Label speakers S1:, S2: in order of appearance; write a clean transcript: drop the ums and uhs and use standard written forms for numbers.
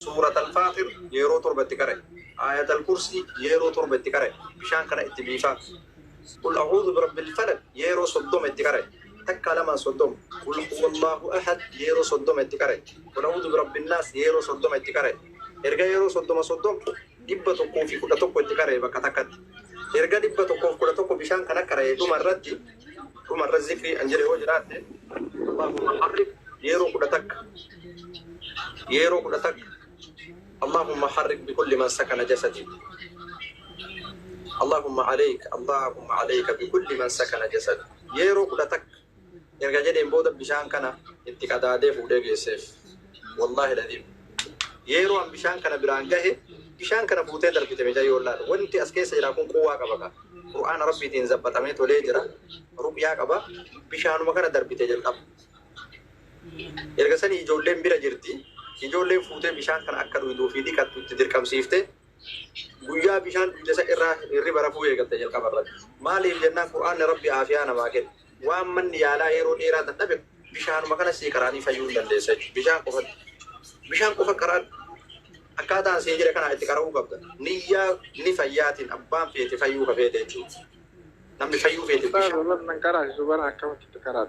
S1: Suurat Al-Faaxir yeroo torba itti qara'e. Aayat Al-Kursii yeroo torba itti qara'e. Bishaan kana itti biifaa. Qul a'uudhu birabbil falaq yeroo 30 itti qara'e. Takkaa lamaan 30. Qul huwallahu ahad yeroo 30 itti qara'e. Qul a'uudhu birabbin naas yeroo 30 itti qara'e. Erga yeroo 30 30 111 itti qara'e bakka takkatti. Erga 111 bishaan kana qara'e dhuma irratti, dhuma irra zikrii an jedhe yoo jiraatte, Allahumma harrik yeroo 11, yeroo 11, Allahumma harrik bikulli man sakana jasadi, Allahumma alayka, Allahumma alayka bikulli man sakana jasadi yeroo 11 erga jedheen booda bishaan kana itti qadaadee fuudhee geesseef. Wallahi ladiim, yeroo an bishaan kana biraan gahe, bishaan kana fuutee darbite micayyoon. Laal, wanti as keessa jira kun quwwaa qaba ka Qur'aana Rabbiitiin zabbaxamee tolee jira, ruqyaa qaba. Bishaanuma kana darbite jalqaba. Erga sanii ijoolleen bira jirti. Ijoolleen fuutee bishaan kana akka dhuyduu fi dhiqattu itti dirqamsiifte. Guyyaa bishaan dhuyde san irraa hirriba rafuu eegalte jalqaba irratti. Maaliif jennaan, Qur'aanni Rabbi aafiyaa namaa kenna. Waan manni yaalaa yeroo dheeraa dadhabe bishaanuma kana sii qaraanii fayyuu hin dandeessa jechuudha. Bishaan qofatti. Bishaan qofa qaraan akkaataan siin jedhe kana itti qara'uu qabda. Niyyaa ni fayyaatiin abbaan feete fayyuu ka feete jechuudha. Namni fayyuu feete
S2: Ustaaz
S1: bishaan.
S2: Nan qaraasisu bara akkamitti itti qaraata?